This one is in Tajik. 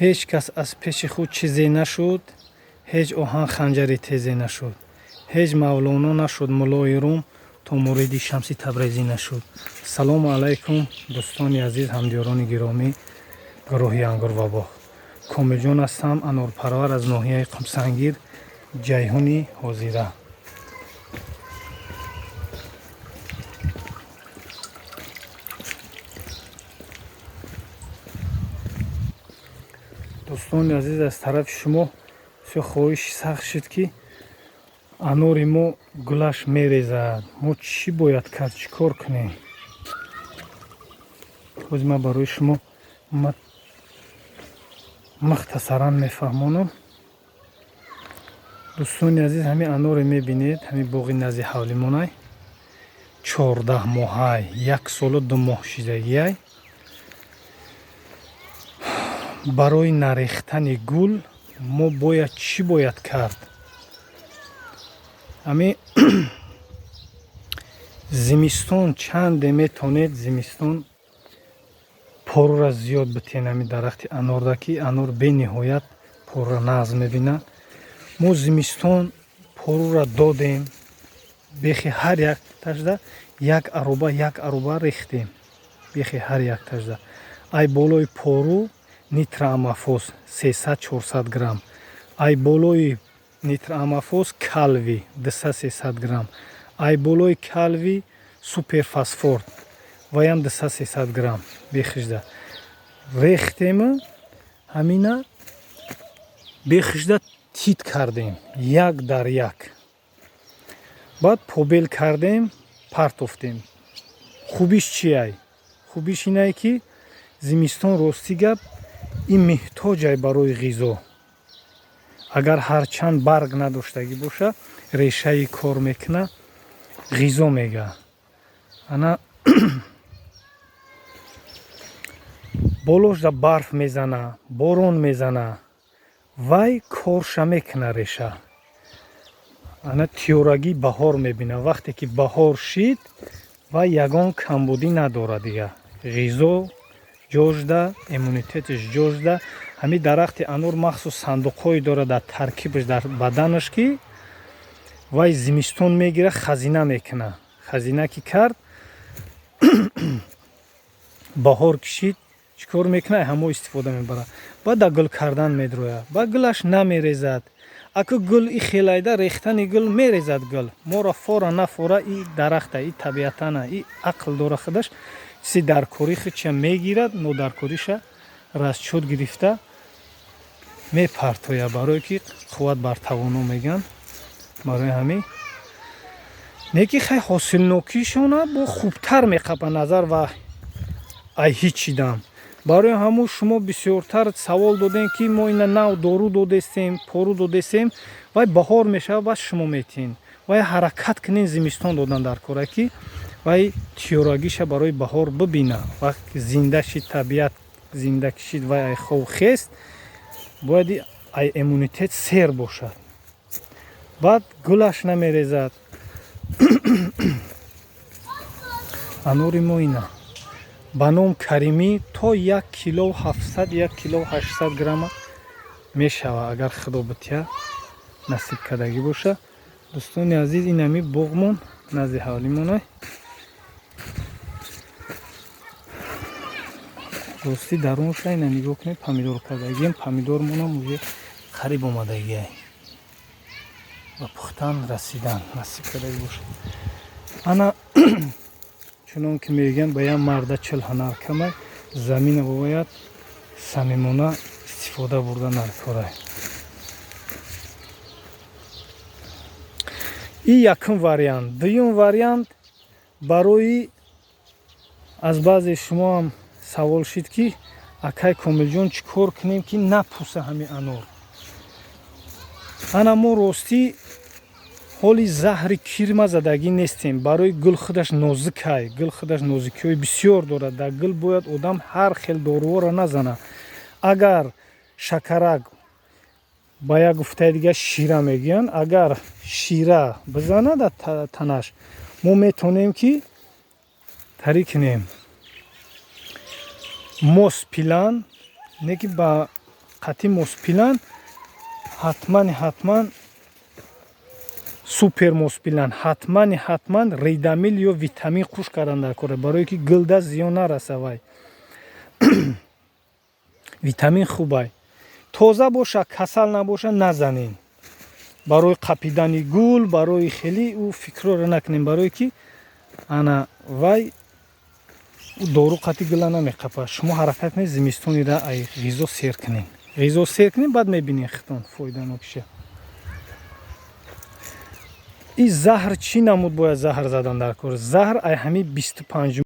Ҳеҷ кас аз пеши худ чизе нашуд, ҳеҷ оҳан ханҷари тезе нашуд, ҳеҷ Мавлоно нашуд муллои Рум, то муриди Шамси Табрезӣ нашуд. Салому алайкум, дӯстони азиз, ҳамдиёрони гиромӣ, гурӯҳи Ангур ва боғ. Комилҷон ҳастам, анорпарвар аз ноҳияи Қумсангир, Ҷайҳуни ҳозира. Дӯстони азиз, аз тарафи шумо бисёр хоҳиши сахт шуд, ки анори мо гулаш мерезад. Мо чӣ бояд кард, чӣ кор кунем? Ҳозир ман барои шумо мухтасаран мефаҳмонам. Дӯстони азиз, ҳамин аноре мебинед, ҳамин боғи назди ҳавлимонай, 14 моҳай, 1 солу 2 моҳ шидагиай. Барои нарехтани гул мо бояд чӣ бояд кард? Ҳамин зимистон чанде метонед, зимистон порура зиёд битен ҳамин дарахти анорда, ки анор бениҳоят порура нағз мебинад. Мо зимистон порура додем, бехи ҳар якташда як ароба, як ароба рехтем, бехи ҳар якташда. Ай болои пору нитроаммофос 300-400 грамм, ай болои нитроаммофос калви 200-300 грамм, ай болои калви суперфосфорт ваям 200-300 грамм бехижда рехтема. Ҳамина бехижда тит кардем як дар як, баъд побел кардем, партофтем. Хубиш чиай? Хубиш инае, ки зимистон, рости гап, ин меҳтоҷай барои ғизо. Агар ҳарчанд барг надоштагӣ боша, решаи кор мекуна, ғизо мега. Ана болошда барф мезана, борон мезана, вай корша мекуна реша. Ана тиёрагӣ баҳор мебина. Вақте ки баҳор шид, вай ягон камбудӣ надорад, дига ғизо ҷожда, иммунитетиш ҷожда. Ҳамин дарахти анор махсус сандуқҳое дорад дар таркибаш, дар баданаш, ки вай зимистон мегира, хазина мекуна. Хазина ки кард, баҳор кишид, чӣ кор мекуна? Ҳамо истифода мебарад. Баъд дар гул кардан медрояд, баъд гулаш намерезад. Аку гул и хелайда рехтани гул мерезад. Гул моро фора нафора, и дарахта, и табиатана, и ақл дора, худаш чизи даркорӣ худша мегирад, нодаркориша расчёт гирифта мепартояд, барое ки қувват бар тавоно мегӯянд. Барои ҳамин неки хай ҳосилнокишона бо хубтар меқапа назар ва ай ҳичидам. Барои ҳамун шумо бисёртар савол додем, ки мо ина нав дору додестем, пору додестем, вай баҳор мешавад, бас шумо метиҳен. Вай ҳаракат кунен, зимистон додан дар кора, ки вай тиёрагиша барои баҳор бибина. Вақт зинда шид, табиат зинда кишид, вай ай хов хест, бояд ай иммунитет сер бошад, баъд гулаш намерезад. Анори мо ина ба ном Каримӣ то 1 кило 700, 1 кило 800 грамма мешавад, агар Худо бития, насиб кардагӣ боша. Дӯстони азиз, инами боғмон назди ҳавлимонай. Ростӣ, дарунша ина нигоҳ кунед, помидор кардагием. Помидормонам уже қариб омадагиай, ба пухтан расидан, насиб кардагӣ боша. Ана чунон ки мегӯянд, ба як марда 40 ҳунар камай, замина бояд самимона истифода бурда наркорай. И якум вариант. Дуюм вариант, барои аз баъзе шумоам савол шид, ки акай Комилҷон, чӣ кор кунем, ки напуса ҳамин анор? Ана мо, ростӣ, ҳоли заҳри кирма задагӣ нестем. Барои гул худаш нозикай, гул худаш нозикиҳои бисёр дорад. Дар гул бояд одам ҳар хел доруҳоро назана. Агар шакарак, ба як гуфтаи дига шира мегӯянд, агар шира бизана дар танаш, мо метавонем, ки тарӣ кунем Моспилан, не ки ба Қати Моспилан ҳатмани ҳатман, супер Моспилан ҳатмани ҳатман Ридомил ё витамин қуш кардан дар кора, барое ки гулда зиён нараса. Вай витамин хубай. Тоза боша, касал набоша, назанен. Барои қапидани гул, барои хеле ӯ фикрҳоро накунем, барое ки ана вай дору қати гула намеқапад. Шумо ҳаракат кунед, зимистонира ай ғизо сер кунед, ғизо сер кунед, баъд мебинед хитон фоиданокиша. И заҳр чӣ намуд бояд заҳр задан дар кор? Заҳр ай ҳами 25.